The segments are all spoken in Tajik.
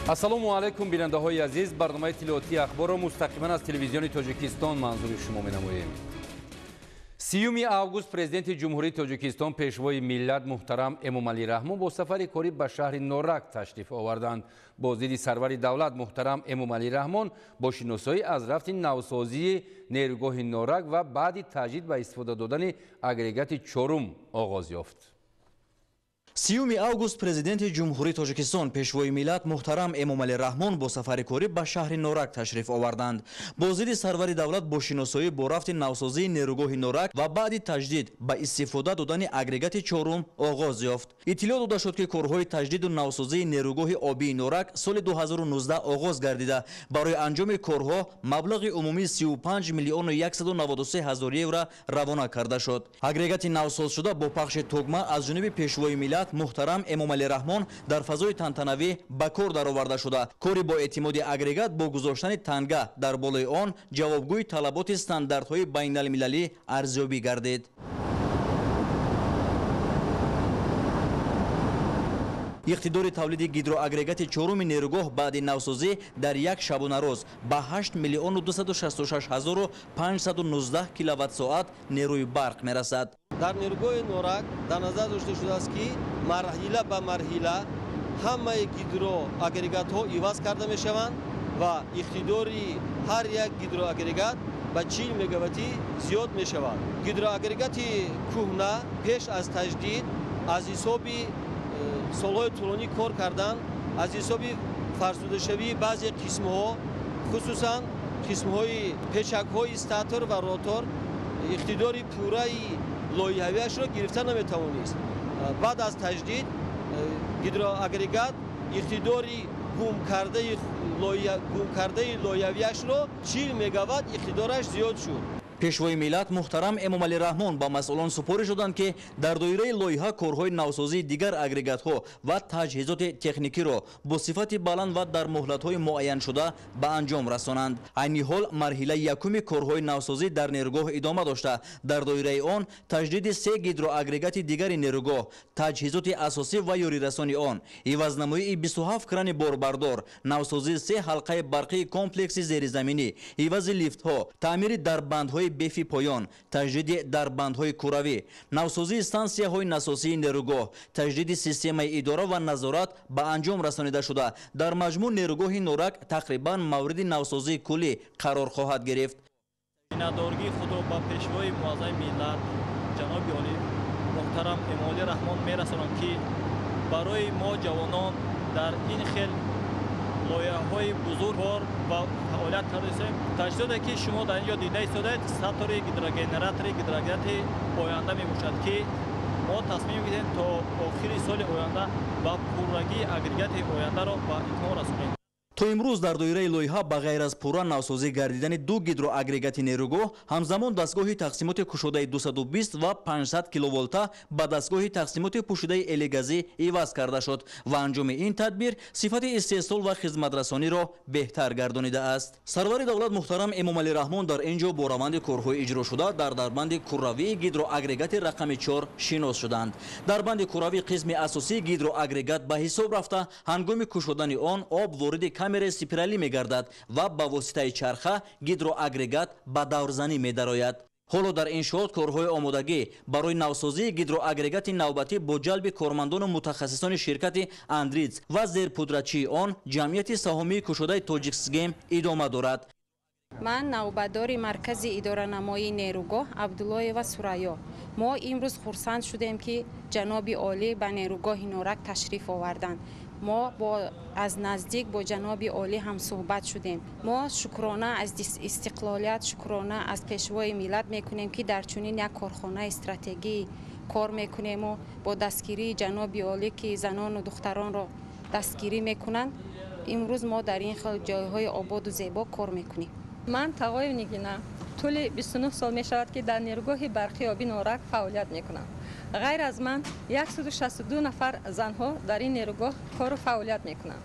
Ассалому алайкум, бинандаҳои азиз. Барномаи иттилоотии ахборро мустақиман аз телевизиони Тоҷикистон манзури шумо менамоем. 30 август президенти Ҷумҳурии Тоҷикистон, пешвои миллат муҳтарам Эмомалӣ Раҳмон бо сафари корӣ ба шаҳри Норак ташриф оварданд. Боздиди сарвари давлат муҳтарам Эмомалӣ Раҳмон бо шиносоӣ аз рафти навсозии нерӯгоҳи Норак ва баъди таҷдид ба истифода додани агрегати чорум оғоз ёфт. 30 август президенти Ҷумҳурии Тоҷикистон, пешвои миллат муҳтарам Эмомалӣ Раҳмон бо сафари корӣ ба шаҳри Норак ташриф оварданд. Боздиди сарвари давлат бо шиносоӣ бо рафти навсозии нерӯгоҳи Норак ва баъди таҷдид ба истифода додани агрегати чорум оғоз ёфт. Иттилоъ дода шуд, ки корҳои таҷдиду навсозии нерӯгоҳи обии Норак соли 2019 оғоз гардида, барои анҷоми корҳо маблағи умумии 35 миллиону 193 ҳазор евро равона карда шуд. Агрегати навсозшуда бо пахши тугма аз ҷониби пешвои миллат муҳтарам Эмомалӣ Раҳмон дар фазои тантанавӣ ба кор дароварда шуда, кори бо эътимоди агрегат бо гузоштани танга дар болои он ҷавобгӯи талаботи стандартҳои байналмилалӣ арзёбӣ гардид. Иқтидори тавлиди гидроагрегати чоруми нерӯгоҳ баъди навсозӣ дар як шабонарӯз ба 8 миллиону 266 ҳазору 519 киловатт-соат нерӯи барқ мерасад. Дар нерӯгоҳи Норак дар назар дошта шудааст, ки марҳила ба марҳила ҳамаи гидроагрегатҳо иваз карда мешаванд ва иқтидори ҳар як гидроагрегат ба 40 мегаваттӣ зиёд мешавад. Гидроагрегати кӯҳна пеш аз таҷдид аз ҳисоби солҳои тӯлонӣ кор кардан, аз ҳисоби фарсудашавии баъзе қисмҳо, хусусан қисмҳои печакҳои статор ва ротор, иқтидори пурраи лоиҳавиашро гирифта наметавонист. Баъд аз таҷдид гидроагрегат иқтидори гумкардаи лоиҳавиашро 40 мегаватт иқтидораш зиёд шуд. Пешвои миллат муҳтарам Эмомалӣ Раҳмон ба масъулон супориш доданд, ки дар доираи лоиҳа корҳои навсозии дигар агрегатҳо ва таҷҳизоти техникиро бо сифати баланд ва дар муҳлатҳои муайяншуда ба анҷом расонанд. Айни ҳол марҳилаи якуми корҳои навсозӣ дар нерӯгоҳ идома дошта, дар доираи он таҷдиди се гидроагрегати дигари нерӯгоҳ, таҷҳизоти асосӣ ва ёрирасони он, ивазнамоии 27 крани борбардор, навсозии се ҳалқаи барқии комплекси зеризаминӣ, ивази лифтҳо, таъмири дарбандҳои бефи поён, таҷдиди дарбандҳои куравӣ, навсозии стансияҳои насосии нерӯгоҳ, таҷдиди системаи идора ва назорат ба анҷом расонида шуда, дар маҷмӯъ нерӯгоҳи Норак тақрибан мавриди навсозии куллӣ қарор хоҳад гирифт. Миннатдории худро ба пешвои муаззами миллат ҷаноби олӣ муҳтарам Эмомалӣ Раҳмон мерасонам, ки барои мо ҷавонон дар ин хел лоиҳаҳои бузург кор ва фаъолият кардаистем. Таҷдиде ки шумо дар ин ҷо дида истодаед, статори гидрогенератори гидроагрегати оянда мебошад, ки мо тасмим гирифтем то охири соли оянда ба пуррагии агрегати ояндаро ба итмом расонем. То имрӯз дар доираи лоиҳа ба ғайр аз пурра навсозӣ гардидани ду гидроагрегати нерӯгоҳ, ҳамзамон дастгоҳи тақсимоти кушодаи 220 ва 500 киловолта ба дастгоҳи тақсимоти пӯшидаи элегазӣ иваз карда шуд ва анҷоми ин тадбир сифати истеҳсол ва хизматрасониро беҳтар гардонидааст. Сарвари давлат муҳтарам Эмомалӣ Раҳмон дар ин ҷо бо раванди корҳои иҷрошуда дар дарбанди куравии гидроагрегати рақами 4 шинос шуданд. Дарбанди куравӣ қисми асосии гидроагрегат ба ҳисоб рафта, ҳангоми кушодани он об вориди камераи спиралӣ мегардад ва ба воситаи чарха гидроагрегат ба даврзанӣ медарояд. Ҳоло дар иншоот корҳои омодагӣ барои навсозии гидроагрегати навбатӣ бо ҷалби кормандону мутахассисони ширкати Андриц ва зерпудрачии он ҷамъияти саҳомии кушодаи Тоҷиксгем идома дорад. Ман навбатдори маркази идоранамоии нерӯгоҳ Абдуллоева Сурайё. Мо имрӯз хурсанд шудем, ки ҷаноби олӣ ба нерӯгоҳи Норак ташриф оварданд. Мо аз наздик бо ҷаноби олӣ ҳамсӯҳбат шудем. Мо шукрона аз истиқлолият, шукрона аз пешвои миллат мекунем, ки дар чунин як корхонаи стратегӣ кор мекунему бо дастгирии ҷаноби олӣ, ки занону духтаронро дастгирӣ мекунанд, имрӯз мо дар ин хел ҷойҳои ободу зебо кор мекунем. Ман Тағоев Нигина тӯли 29 сол мешавад, ки дар нерӯгоҳи барқии оби Норак фаъолият мекунам. Ғайр аз ман 162 нафар занҳо дар ин нерӯгоҳ кору фаъолият мекунанд.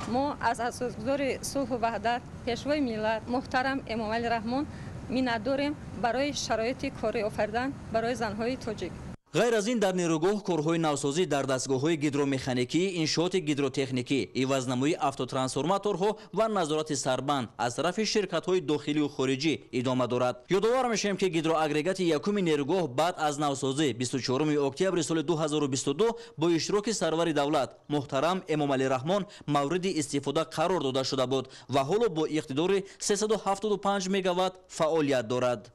Мо аз асосгузори сулҳу ваҳдат, пешвои миллат муҳтарам Эмомалӣ Раҳмон миннатдорем барои шароити корӣ офаридан барои занҳои тоҷик. Ғайр аз ин дар нерӯгоҳ корҳои навсозӣ дар дастгоҳҳои гидромеханикӣ, иншооти гидротехникӣ, ивазнамоии автотрансформаторҳо ва назорати сарбанд аз тарафи ширкатҳои дохилию хориҷӣ идома дорад. Ёдовар мешавем, ки гидроагрегати якуми нерӯгоҳ баъд аз навсозӣ 24 октябри соли 2022 бо иштироки сарвари давлат муҳтарам Эмомалӣ Раҳмон мавриди истифода қарор дода шуда буд ва ҳоло бо иқтидори 375 мегаватт фаъолият дорад.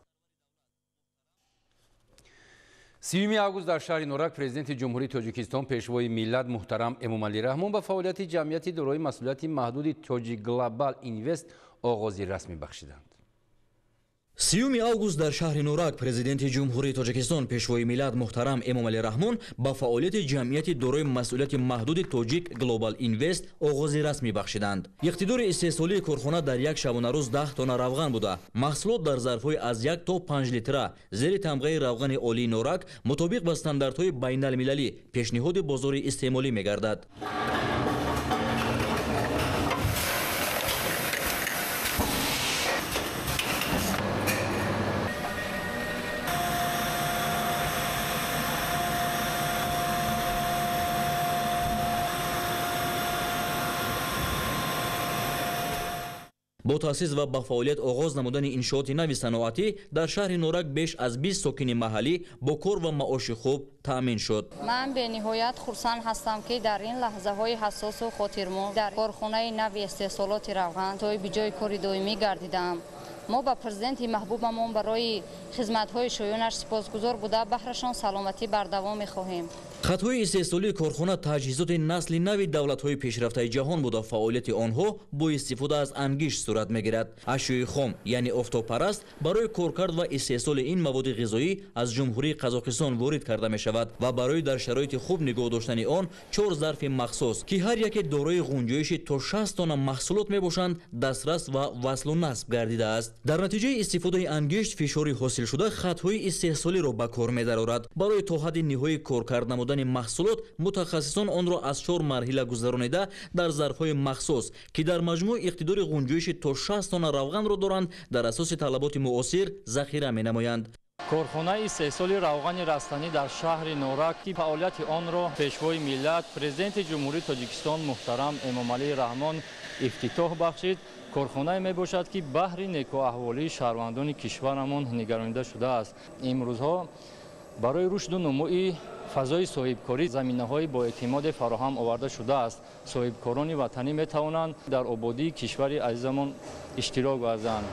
30 август дар шаҳри Норак президенти Ҷумҳурии Тоҷикистон пешвои миллат муҳтарам Эмомалӣ Раҳмон ба фаъолияти ҷамъияти дорои масъулияти маҳдуди Тоҷик Глобал Инвест оғози расмӣ бахшиданд. 30 август дар шаҳри Норак президенти Ҷумҳурии Тоҷикистон пешвои миллат муҳтарам Эмомалӣ Раҳмон ба фаъолияти ҷамъияти дорои масъулияти маҳдуди Тоҷик Глобал Инвест оғози расмӣ бахшиданд. Иқтидори истеҳсолии корхона дар як шабонарӯз 10 тонна равған буда, маҳсулот дар зарфҳои аз 1 то 5 литра зери тамғаи равғани олии Норак мутобиқ ба стандартҳои байналмилалӣ пешниҳоди бозори истеъмолӣ мегардад. Бо таъсис ва ба фаъолият оғоз намудани иншооти нави саноатӣ дар шаҳри Норак беш аз 20 сокини маҳаллӣ бо кор ва маоши хуб таъмин шуд. Ман бениҳоят хурсанд ҳастам, ки дар ин лаҳзаҳои ҳассосу хотирмон дар корхонаи нави истеҳсолоти равған соҳиби ҷойи кори доимӣ гардидаам. Мо ба президенти маҳбубамон барои хизматҳои шоёнаш сипосгузор буда, баҳрашон саломатӣ бардавом мехоҳем. Хатҳои истеҳсолии корхона таҷҳизоти насли нави давлатҳои пешрафтаи ҷаҳон буда, фаъолияти онҳо бо истифода аз ангишт сурат мегирад. Ашёи хом, яъне офтобпараст, барои коркард ва истеҳсоли ин маводи ғизоӣ аз Ҷумҳурии Қазоқистон ворид карда мешавад ва барои дар шароити хуб нигоҳ доштани он 4 зарфи махсус, ки ҳар яке дорои ғунҷоиши то 60 тонна маҳсулот мебошанд, дастрас ва васлу насб гардидааст. Дар натиҷаи истифодаи ангишт фишори ҳосилшуда хатҳои истеҳсолиро ба кор медарорад. Барои то ҳадди ниҳоӣ коркард намудани маҳсулот мутахассисон онро аз 4 марҳила гузаронида дар зарфҳои махсус, ки дар маҷмӯъ иқтидори ғунҷоиши то 60 тонна равғанро доранд, дар асоси талаботи муосир захира менамоянд. Корхонаи истеҳсоли равғани растанӣ дар шаҳри Норак, ки фаъолияти онро пешвои миллат президенти Ҷумҳурии Тоҷикистон муҳтарам Эмомалӣ Раҳмон ифтитоҳ бахшид, корхонае мебошад, ки баҳри некӯаҳволии шаҳрвандони кишварамон нигаронида шудааст. Имрӯзҳо барои рушду нумӯи фазои соҳибкорӣ заминаҳои боэътимоде фароҳам оварда шудааст. Соҳибкорони ватанӣ метавонанд дар ободии кишвари азизамон иштирок варзанд.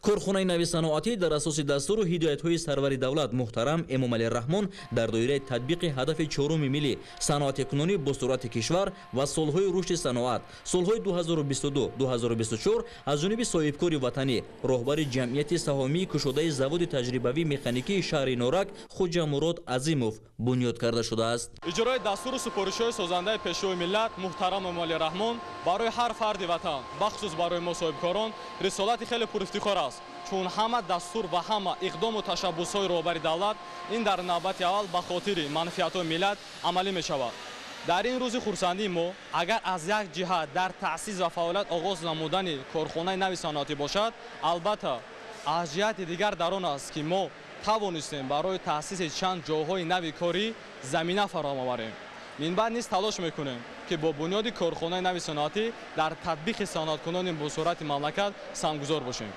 Корхонаи нави саноатӣ дар асоси дастуру ҳидоятҳои сарвари давлат муҳтарам Эмомалӣ Раҳмон дар доираи татбиқи ҳадафи чоруми миллӣ саноатикунонӣ бо суръати кишвар ва солҳои рушди саноат солҳои 2022-2024 аз ҷониби соҳибкори ватанӣ роҳбари ҷамъияти саҳомии кушодаи заводи таҷрибавии механикии шаҳри Норак Хуҷамурод Азимов бунёд карда шудааст. Иҷрои дастуру супоришҳои созандаи пешвои миллат муҳтарам Эмомалӣ Раҳмон барои ҳар фарди ватан, бахусус барои мо соҳибкорон, рисолати хеле пурэфтихор аст. Чун ҳама дастур ва ҳама иқдому ташаббусҳои роҳбари давлат ин дар навбати аввал ба хотири манфиатҳои миллат амалӣ мешавад. Дар ин рӯзи хурсандии мо агар аз як ҷиҳат дар таъсис ва фаъолият оғоз намудани корхонаи нави саноатӣ бошад, албатта аз ҷиҳати дигар дар он аст, ки мо тавонистем барои таъсиси чанд ҷойҳои нави корӣ замина фароҳам оварем. Минбаъд низ талош мекунем, ки бо бунёди корхонаи нави саноатӣ дар татбиқи саноаткунони босуръати мамлакат саҳмгузор бошем.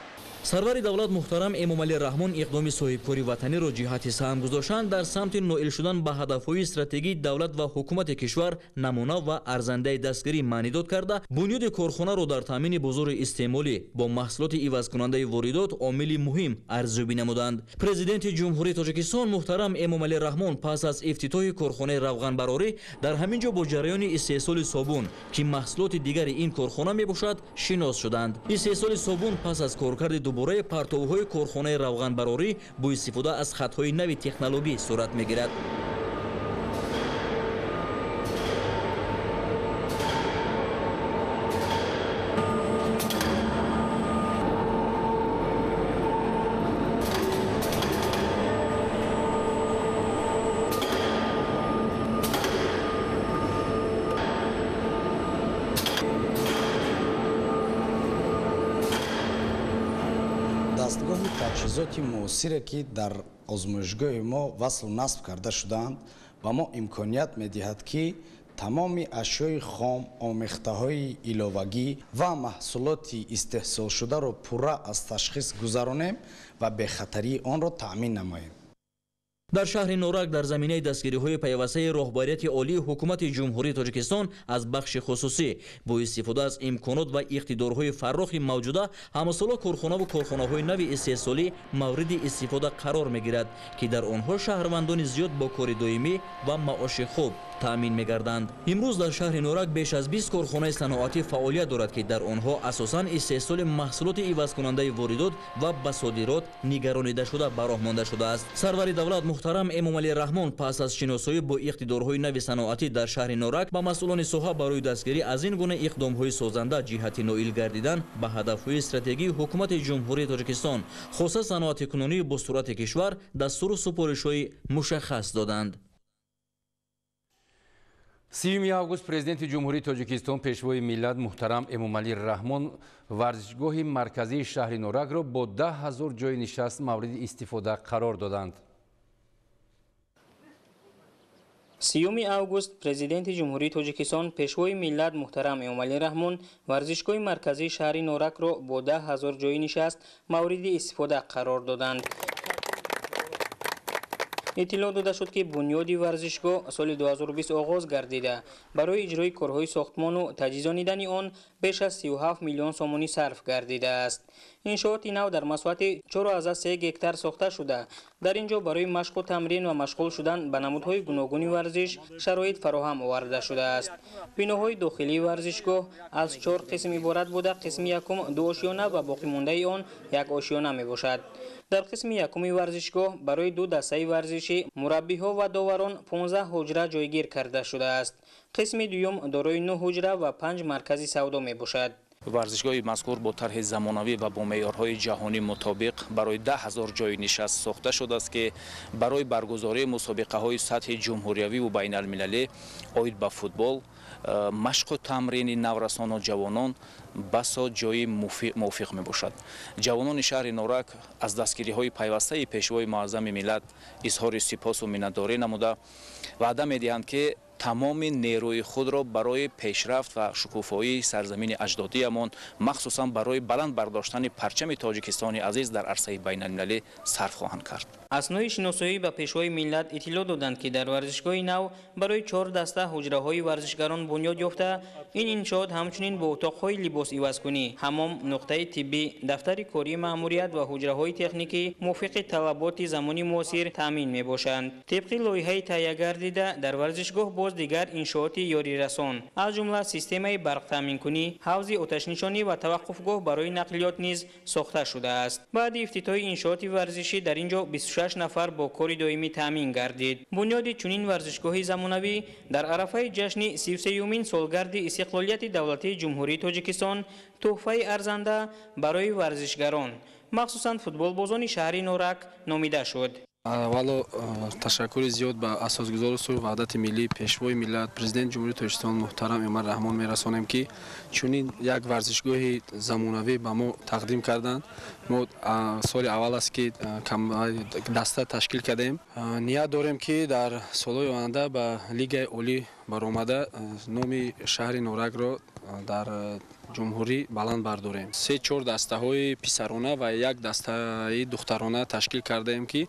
Сарвари давлат муҳтарам Эмомалӣ Раҳмон иқдоми соҳибкори ватаниро ҷиҳати саҳм гузоштан дар самти ноил шудан ба ҳадафҳои стратегии давлат ва ҳукумати кишвар намуна ва арзандаи дастгирӣ маънидод карда, бунёди корхонаро дар таъмини бозори истеъмолӣ бо маҳсулоти ивазкунандаи воридот омили муҳим арзёбӣ намуданд. Президенти Ҷумҳурии Тоҷикистон муҳтарам Эмомалӣ Раҳмон пас аз ифтитоҳи корхонаи равғанбарорӣ дар ҳамин ҷо бо ҷараёни истеҳсоли собун, ки маҳсулоти дигари ин корхона мебошад, шинос шуданд. Истеҳсоли собун пас аз коркарди дубораи партовҳои корхонаи равғанбарорӣ бо истифода аз хатҳои нави технологӣ сурат мегирад. Дастгоҳи Тамоми таҷҳизоти муосире, ки дар озмоишгоҳи мо васлу насб карда шудаанд, ба мо имконият медиҳад, ки тамоми ашёи хом, омехтаҳои иловагӣ ва маҳсулоти истеҳсолшударо пурра аз ташхис гузаронем ва бехатарии онро таъмин намоем. Дар шаҳри Норак дар заминаи дастгириҳои пайвастаи роҳбарияти олии ҳукумати Ҷумҳурии Тоҷикистон аз бахши хусусӣ бо истифода аз имконот ва иқтидорҳои фаррохи мавҷуда ҳамасола корхонаву корхонаҳои нави истеҳсолӣ мавриди истифода қарор мегирад, ки дар онҳо шаҳрвандони зиёд бо кори доимӣ ва маоши хуб таъмин мегарданд. Имрӯз дар шаҳри Норак беш аз 20 корхонаи саноатӣ фаъолият дорад, ки дар онҳо асосан истеҳсоли маҳсулоти ивазкунандаи воридот ва ба содирот нигаронида шуда ба роҳ монда шудааст. Сарвари давлат муҳтарам Эмомалӣ Раҳмон пас аз шиносоӣ бо иқтидорҳои нави саноатӣ дар шаҳри Норак ба масъулони соҳа барои дастгирӣ аз ин гуна иқдомҳои созанда ҷиҳати ноил гардидан ба ҳадафҳои стратегии ҳукумати Ҷумҳурии Тоҷикистон, хоса саноатикунонии босуръати кишвар, дастуру супоришҳои мушаххас доданд. 30 август Президенти Ҷумҳурии Тоҷикистон, Пешвои миллат муҳтарам Эмомалӣ Раҳмон варзишгоҳи марказии шаҳри Норакро бо 10 000 ҷойи нишаст мавриди истифода қарор доданд. 30 август Президенти Ҷумҳурии Тоҷикистон, Пешвои миллат муҳтарам Эмомалӣ Раҳмон варзишгоҳи марказии шаҳри Норакро бо 10 000 ҷойи нишаст мавриди истифода қарор доданд. Иттилоъ дода шуд, ки бунёди варзишгоҳ соли 2020 оғоз гардида, барои иҷрои корҳои сохтмону таҷҳизонидани он беш аз 37 миллион сомонӣ сарф гардидааст. Иншооти нав дар масоҳати 4,3 гектар сохта шуда, дар ин ҷо барои машқу тамрин ва машғул шудан ба намудҳои гуногуни варзиш шароит фароҳам оварда шудааст. Биноҳои дохилии варзишгоҳ аз чор қисм иборат буда, қисми якум ду ошёна ва боқимондаи он як ошёна мебошад. Дар қисми якуми варзишгоҳ барои ду дастаи варзишӣ, мураббиҳо ва доварон 15 ҳуҷра ҷойгир карда шудааст. Қисми дуюм дорои 9 ҳуҷра ва панҷ маркази савдо мебошад. Варзишгоҳи мазкур бо тарҳи замонавӣ ва бо меъёрҳои ҷаҳонӣ мутобиқ барои 10 000 ҷойи нишаст сохта шудааст, ки барои баргузории мусобиқаҳои сатҳи ҷумҳуриявиву байналмилалӣ оид ба футбол, машқу тамрини наврасону ҷавонон басо ҷои мувофиқ мебошад. Ҷавонони шаҳри Норак аз дастгириҳои пайвастаи Пешвои муаззами миллат изҳори сипосу миннатдорӣ намуда, ваъда медиҳанд, ки тамоми нерӯи худро барои пешрафт ва шукуфоии сарзамини аҷдодиямон, махсусан барои баланд бардоштани парчами Тоҷикистони азиз дар арсаи байналмилалӣ сарф хоҳанд кард. Аснои шиносоӣ ба Пешвои миллат иттилоъ доданд, ки дар варзишгоҳи нав барои чор даста ҳуҷраҳои варзишгарон бунёд ёфта, ин иншоот ҳамчунин бо утоқҳои либосивазкунӣ, ҳаммом, нуқтаи тиббӣ, дафтари кории маъмурият ва ҳуҷраҳои техникӣ мувофиқи талаботи замони муосир таъмин мебошанд. Тибқи лоиҳаи таҳия гардида, дар варзишгоҳ боз дигар иншооти ёрирасон, аз ҷумла системаи барқтаъминкунӣ, ҳавзи оташнишонӣ ва таваққуфгоҳ барои нақлиёт низ сохта шудааст. Баъди ифтитоҳи иншооти варзишӣ дар ин ҷо 26 нафар бо кори доимӣ таъмин гардид. Бунёди чунин варзишгоҳи замонавӣ дар арафаи ҷашни 33-юмин солгарди истиқлолияти давлатии Ҷумҳурии Тоҷикистон тӯҳфаи арзанда барои варзишгарон, махсусан футболбозони шаҳри Норак номида шуд. Аввало ташаккури зиёд ба асосгузори сулҳу ваҳдати миллӣ, Пешвои миллат, Президенти Ҷумҳурии Тоҷикистон муҳтарам Эмомалӣ Раҳмон мерасонем, ки чунин як варзишгоҳи замонавӣ ба мо тақдим карданд. Мо соли аввал аст, ки даста ташкил кардем. Ният дорем, ки дар солҳои оянда ба лигаи олӣ баромада, номи шаҳри Норакро дар ҷумҳурӣ баланд бардорем. Се чор дастаҳои писарона ва як дастаи духтарона ташкил кардаем, ки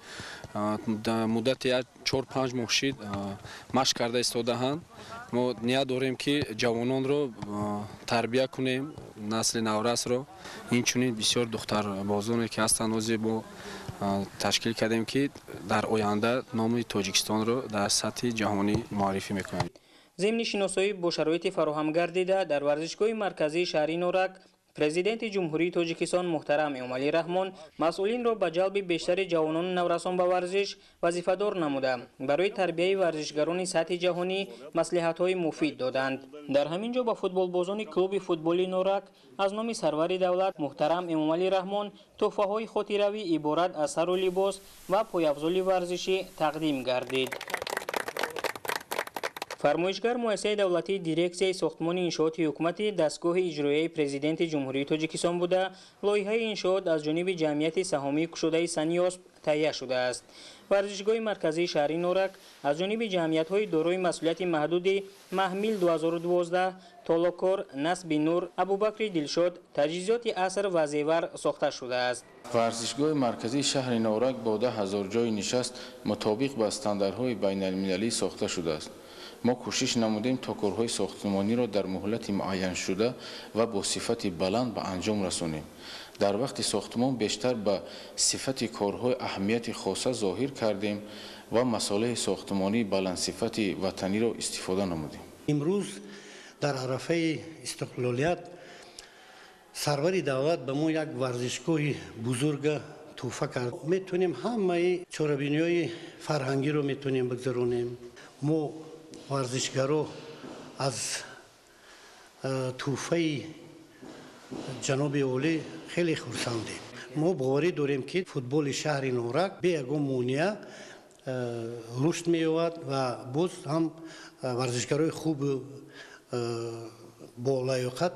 муддати як 4-5 моҳ шид машқ карда истодаанд. Мо ният дорем, ки ҷавононро тарбия кунем, насли наврасро. Инчунин бисёр духтарбозоне ки ҳастанд, ҳозир мо ташкил кардем, ки дар оянда номи Тоҷикистонро дар сатҳи ҷаҳонӣ муаррифӣ мекунем. Зимни шиносоӣ бо шароити фароҳам гардида дар варзишгоҳи марказии шаҳри Норак, Президенти Ҷумҳурии Тоҷикистон муҳтарам Эмомалӣ Раҳмон масъулинро ба ҷалби бештари ҷавонону наврасон ба варзиш вазифадор намуда, барои тарбияи варзишгарони сатҳи ҷаҳонӣ маслиҳатҳои муфид доданд. Дар ҳамин ҷо ба футболбозони клуби футболи Норак аз номи сарвари давлат муҳтарам Эмомалӣ Раҳмон тӯҳфаҳои хотиравӣ иборат аз сару либос ва пойафзоли варзишӣ тақдим гардид. Фармоишгар муассисаи давлатии дирексияи сохтмони иншооти ҳукумати дастгоҳи иҷроияи Президенти Ҷумҳурии Тоҷикистон буда, лоиҳаи иншоот аз ҷониби ҷамъияти саҳомии кушодаи Саниёсп таҳия шудааст. Варзишгоҳи марказии шаҳри Норак аз ҷониби ҷамъиятҳои дорои масъулияти маҳдуди Маҳмил 2012, Толокор, Насби Нур, Абубакри Дилшод, Таҷҳизоти аср ва Зевар сохта шудааст. Варзишгоҳи марказии шаҳри Норак бо 10 000 ҷойи нишаст мутобиқ ба стандартҳои байналмилалӣ сохта шудааст. Мо кӯшиш намудем то корҳои сохтмониро дар муҳлати муайяншуда ва бо сифати баланд ба анҷом расонем. Дар вақти сохтмон бештар ба сифати корҳои аҳамияти хоса зоҳир кардем ва масолеҳи сохтмонии баландсифати ватаниро истифода намудем. Имрӯз дар арафаи истиқлолият сарвари давлат ба мо як варзишгоҳи бузурга тӯҳфа кард. Метавонем ҳамаи чорабиниҳои фарҳангиро метавонем бигзаронем. Мо варзишгаро аз тӯҳфаи ҷаноби олӣ хеле хурсандем. Мо боварӣ дорем, ки футболи шаҳри Норак бе ягон монеа рушд меёбад ва боз ҳам варзишгарои хубу бо лаёқат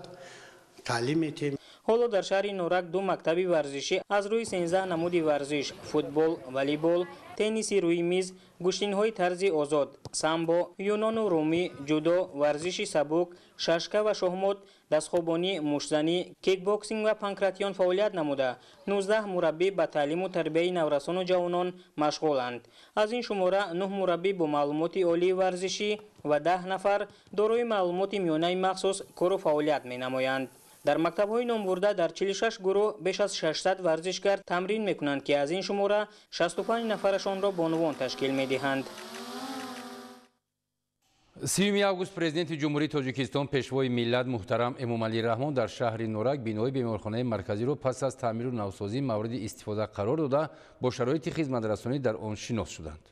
таълим медиҳем. Ҳоло дар шаҳри Норак ду мактаби варзишӣ аз рӯи 13 намуди варзиш: футбол, волейбол, тенниси рӯи миз, гӯштинҳои тарзи озод, самбо, юнону румӣ, ҷудо, варзиши сабук, шашка ва шоҳмот, дастхобонӣ, муштзанӣ, кикбоксинг ва панкратион фаъолият намуда, 19 мураббӣ ба таълиму тарбияи наврасону ҷавонон машғуланд. Аз ин шумора 9 мураббӣ бо маълумоти олии варзишӣ ва 10 нафар дорои маълумоти миёнаи махсус кору фаъолият менамоянд. Дар мактабҳои номбурда дар 46 гурӯҳ беш аз 600 варзишгар тамрин мекунанд, ки аз ин шумора 65 нафарашонро бонувон ташкил медиҳанд. 30 август Президенти Ҷумҳурии Тоҷикистон, Пешвои миллат муҳтарам Эмомалӣ Раҳмон дар шаҳри Норак бинои беморхонаи марказиро пас аз таъмиру навсозӣ мавриди истифода қарор дода, бо шароити хизматрасонӣ дар он шинос шуданд.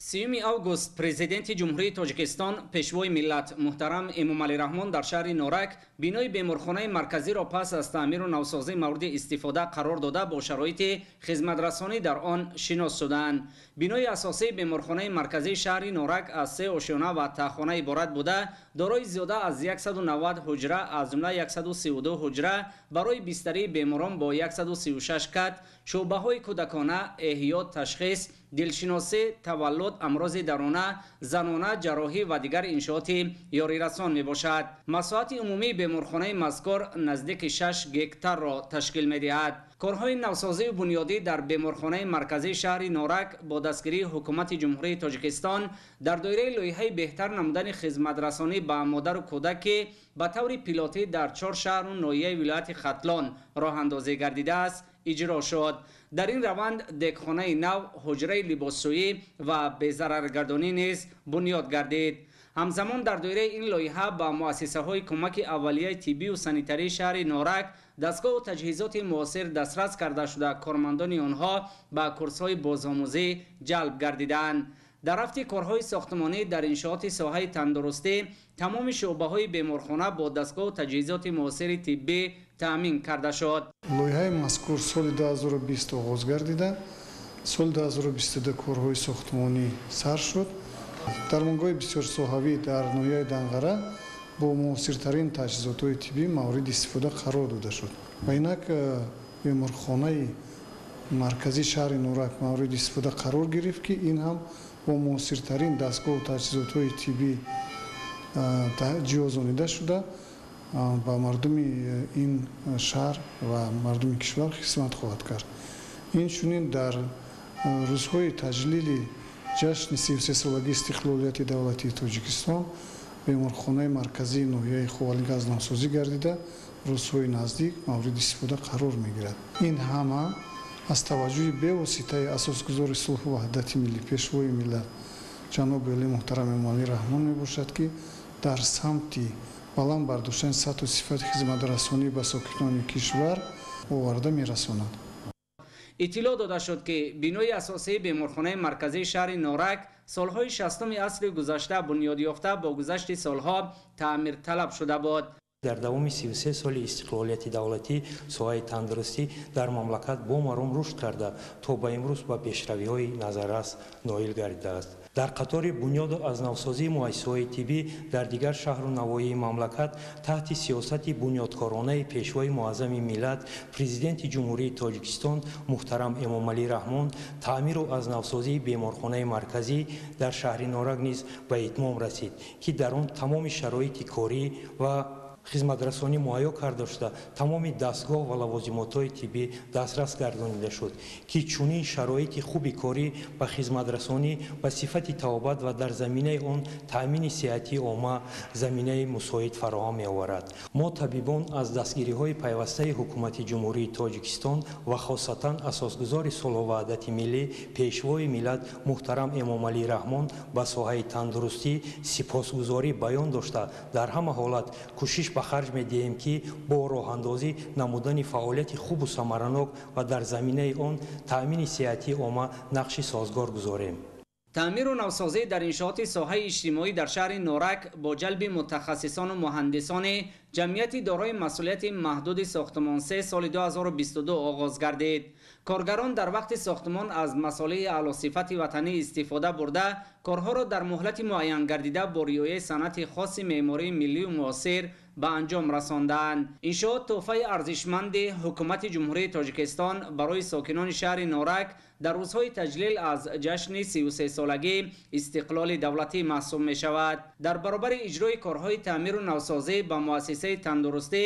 30 август Президенти Ҷумҳурии Тоҷикистон, Пешвои миллат муҳтарам Эмомалӣ Раҳмон дар шаҳри Норак бинои беморхонаи марказиро пас аз таъмиру навсозӣ мавриди истифода қарор дода, бо шароити хизматрасонӣ дар он шинос шуданд. Бинои асосии беморхонаи марказии шаҳри Норак аз 3 ошёна ва тахона иборат буда, дорои зиёда аз 190 ҳуҷра, аз ҷумла 132 ҳуҷра барои бистарии беморон бо 136 кат, шӯъбаҳои кӯдакона, эҳё, ташхис, дилшиносӣ, таваллуд, амрози дарона, занона, ҷарроҳӣ ва дигар иншооти ёрирасон мебошад. Масоҳати умумии беморхонаи мазкур наздики 6 гектарро ташкил медиҳад. Корҳои навсозию бунёдӣ дар беморхонаи марказии шаҳри Норак бо дастгирии ҳукумати Ҷумҳурии Тоҷикистон дар доираи лоиҳаи беҳтар намудани хизматрасонӣ ба модару кӯдак, ки ба таври пилотӣ дар 4 шаҳру ноҳияи вилояти Хатлон роҳандозӣ гардидааст, иҷро шуд. Дар ин раванд дегхонаи нав, ҳуҷраи либосшӯӣ ва безараргардонӣ низ бунёд гардид. Ҳамзамон дар доираи ин лоиҳа ба муассисаҳои кӯмаки аввалияи тиббию санитарии шаҳри Норак дастгоҳу таҷҳизоти муосир дастрас карда шуда, кормандони онҳо ба курсҳои бозомӯзӣ ҷалб гардиданд. Дар рафти корҳои сохтмонӣ дар иншооти соҳаи тандурустӣ тамоми шӯъбаҳои беморхона бо дастгоҳу таҷҳизоти муосири тиббӣ таъмин карда шуд. Лоиҳаи мазкур соли 2020 оғоз гардида, соли 2022 корҳои сохтмонӣ сар шуд. Дармонгоҳи бисёрсоҳавӣ дар ноҳияи Данғара бо муосиртарин таҷҳизотҳои тиббӣ мавриди истифода қарор дода шуд. Ва инак беморхонаи марказии шаҳри Норак мавриди истифода қарор гирифт, ки ин ҳам бо муосиртарин дастгоҳу таҷҳизотҳои тиббӣ ҷиҳозонида шуда, ба мардуми ин шаҳр ва мардуми кишвар хизмат хоҳад кард. Инчунин дар рӯзҳои таҷлили ҷашни 33-солагии истиқлолияти давлатии Тоҷикистон беморхонаи марказии ноҳияи Ховалинг аз навсозӣ гардида, рӯзҳои наздик мавриди истифода қарор мегирад. Ин ҳама аз таваҷҷӯҳи бевоситаи асосгузори сулҳу ваҳдати миллӣ, Пешвои миллат ҷаноби олӣ муҳтарам Эмомалӣ Раҳмон мебошад, ки дар самти баланд бардоштани сатҳу сифати хизматрасонӣ ба сокинони кишвар оварда мерасонад. Иттилоъ дода шуд, ки бинои асосии беморхонаи марказии шаҳри Норак солҳои 60-уми асри гузашта бунёд ёфта, бо гузашти солҳо таъмирталаб шуда буд. Дар давоми 33 соли истиқлолияти давлатӣ соҳаи тандурустӣ дар мамлакат бо маром рушд карда, то ба имрӯз ба пешравиҳои назаррас ноил гардидааст. Дар қатори бунёду аз навсозии муассисаҳои тиббӣ дар дигар шаҳру навоҳии мамлакат таҳти сиёсати бунёдкоронаи Пешвои муаззами миллат, Президенти Ҷумҳурии Тоҷикистон муҳтарам Эмомалӣ Раҳмон таъмиру аз навсозии беморхонаи марказӣ дар шаҳри Норак низ ба итмом расид, ки дар он тамоми шароити корӣ ва хизматрасонӣ муҳайё карда шуда, тамоми дастгоҳ ва лавозимотҳои тиббӣ дастрас гардонида шуд, ки чунин шароити хуби корӣ ба хизматрасонӣ, ба сифати табобат ва дар заминаи он таъмини сиҳатии омма заминаи мусоид фароҳам меоварад. Мо табибон аз дастгириҳои пайвастаи Ҳукумати Ҷумҳурии Тоҷикистон ва хосатан асосгузори сулҳу ваҳдати миллӣ, Пешвои миллат муҳтарам Эмомалӣ Раҳмон ба соҳаи тандурустӣ сипосгузорӣ баён дошта, дар ҳама ҳолат кӯшиш ба харҷ медиҳем, ки бо роҳандозӣ намудани фаъолияти хубу самаранок ва дар заминаи он таъмини сиҳатии омма нақши созгор гузорем. Таъмиру навсозӣ дар иншооти соҳаи иҷтимоӣ дар шаҳри Норак бо ҷалби мутахассисону муҳандисони ҷамъияти дорои масъулияти маҳдуди сохтмон 3 соли 2022 оғоз гардид. Коргарон дар вақти сохтмон аз масолеҳи аълосифати ватанӣ истифода бурда, корҳоро дар муҳлати муайян гардида бо риояи санъати хоси меъмории миллию муосир ба анҷом расонданд. Иншоот тӯҳфаи арзишманди Ҳукумати Ҷумҳурии Тоҷикистон барои сокинони шаҳри Норак дар рӯзҳои таҷлил аз ҷашни 33-солагии истиқлоли давлатӣ маҳсуб мешавад. Дар баробари иҷрои корҳои таъмиру навсозӣ ба муассисаи тандурустӣ,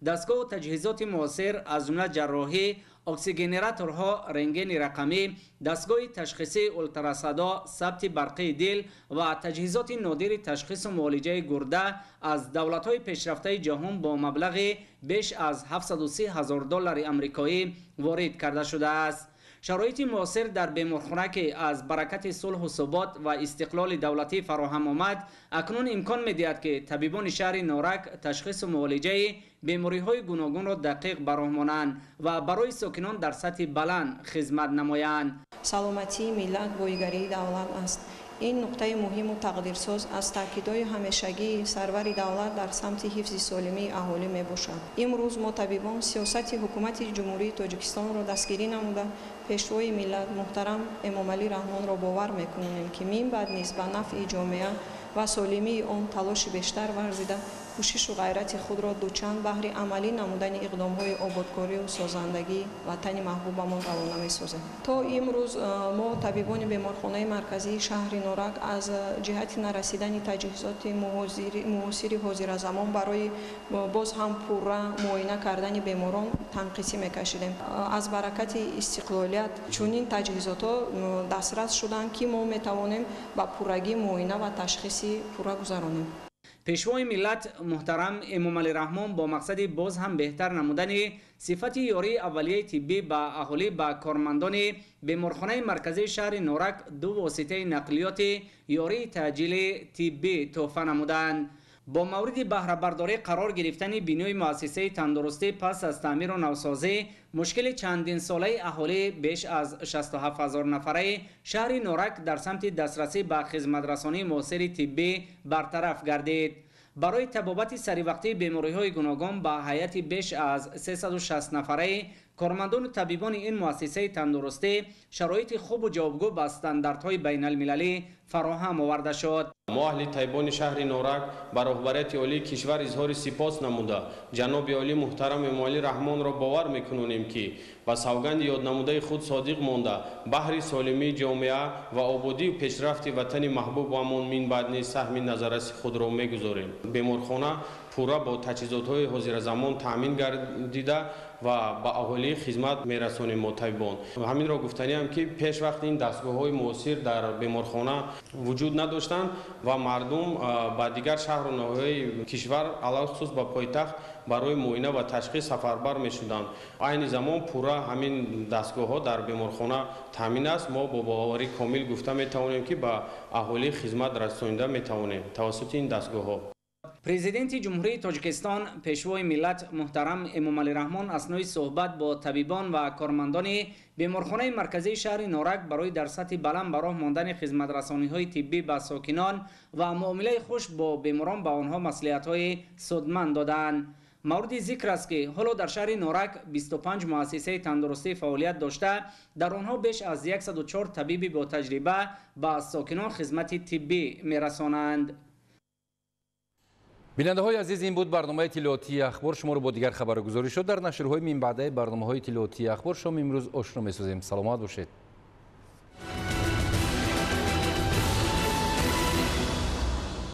дастгоҳу таҷҳизоти муосир аз ҷумла ҷарроҳӣ, оксигенераторҳо, рентгени рақамӣ, дастгоҳи ташхисии ултрасадо, сабти барқии дил ва таҷҳизоти нодири ташхису муолиҷаи гурда аз давлатҳои пешрафтаи ҷаҳон бо маблағи беш аз 730 ҳазор доллари амрикоӣ ворид карда шудааст. Шароити муосир дар беморхона, ки аз баракати сулҳу субот ва истиқлоли давлатӣ фароҳам омад, акнун имкон медиҳад, ки табибони шаҳри Норак ташхису муолиҷаи бемориҳои гуногунро дақиқ ба роҳ монанд ва барои сокинон дар сатҳи баланд хизмат намоянд. Саломатии миллат боигарии давлат аст. Ин нуқтаи муҳиму тақдирсоз аз таъкидҳои ҳамешагии сарвари давлат дар самти ҳифзи солимии аҳолӣ мебошад. Имрӯз мо табибон сиёсати Ҳукумати Ҷумҳурии Тоҷикистонро дастгирӣ намуда, Пешвои миллат муҳтарам Эмомалӣ Раҳмонро бовар мекунонем, ки минбаъд низ ба нафъи ҷомеа ва солимии он талоши бештар варзида, кӯшишу ғайрати худро дучанд баҳри амалӣ намудани иқдомҳои ободкорию созандагии ватани маҳбубамон равона месозем. То имрӯз мо табибони беморхонаи марказии шаҳри Норак аз ҷиҳати нарасидани таҷҳизоти муосири ҳозиразамон барои боз ҳам пурра муоина кардани беморон танқисӣ мекашидем. Аз баракати истиқлолият чунин таҷҳизотҳо дастрас шуданд, ки мо метавонем ба пуррагӣ муоина ва ташхиси пурра гузаронем. Пешвои миллат муҳтарам Эмомалӣ Раҳмон бо мақсади боз ҳам беҳтар намудани сифати ёрии аввалияи тиббӣ ба аҳолӣ ба кормандони беморхонаи марказии шаҳри Норак ду воситаи нақлиёти ёрии таъҷили тиббӣ тӯҳфа намуданд. Бо мавриди баҳрабардорӣ қарор гирифтани бинои муассисаи тандурустӣ пас аз таъмиру навсозӣ, мушкили чандинсолаи аҳолӣ беш аз 67 ҳазор нафараи шаҳри Норак дар самти дастрасӣ ба хизматрасонии муосири тиббӣ бартараф гардид. Барои табобати саривақтии бемориҳои гуногун ба ҳайати беш аз 360 нафараи кормандону табибони ин муассисаи тандурустӣ шароити хубу ҷавобгӯ ба стандартҳои байналмилалӣ фароҳам оварда шуд. Мо аҳли табибони шаҳри Норак ба роҳбарияти олии кишвар изҳори сипос намуда, ҷаноби олӣ муҳтарам Эмомалӣ Раҳмонро бовар мекунонем, ки ба савганди ёднамудаи худ содиқ монда, баҳри солимии ҷомеа ва ободию пешрафти ватани маҳбубамон минбаъд низ саҳми назарраси худро мегузорем. Беморхона пурра бо таҷҳизотҳои ҳозиразамон таъмин гардида ва ба аҳолӣ хизмат мерасонем мо табибон. Ҳаминро гуфтаниам, ки пеш вақт ин дастгоҳҳои муосир дар беморхона вуҷуд надоштанд ва мардум ба дигар шаҳру ноҳияҳои кишвар, алалхусус ба пойтахт, барои муоина ва ташхис сафарбар мешуданд. Айни замон пурра ҳамин дастгоҳҳо дар беморхона таъмин аст. Мо бо боварии комил гуфта метавонем, ки ба аҳолӣ хизмат расонида метавонем тавассути ин дастгоҳҳо. Президенти Ҷумҳурии Тоҷикистон, Пешвои миллат муҳтарам Эмомалӣ Раҳмон аснои суҳбат бо табибон ва кормандони беморхонаи марказии шаҳри Норак барои дар сатҳи баланд ба роҳ мондани хизматрасониҳои тиббӣ ба сокинон ва муомилаи хуш бо беморон ба онҳо маслиҳатҳои судманд доданд. Мавриди зикр аст, ки ҳоло дар шаҳри Норак 25 муассисаи тандурустӣ фаъолият дошта, дар онҳо беш аз 104 табиби ботаҷриба ба сокинон хизмати тиббӣ мерасонанд. Бинандаҳои азиз, ин буд барномаи иттилоотии Ахбор. Шуморо бо дигар хабару гузоришот дар нашрҳои минбаъдаи барномаҳои иттилоотии Ахбор шоми имрӯз ошно месозем. Саломат бошед.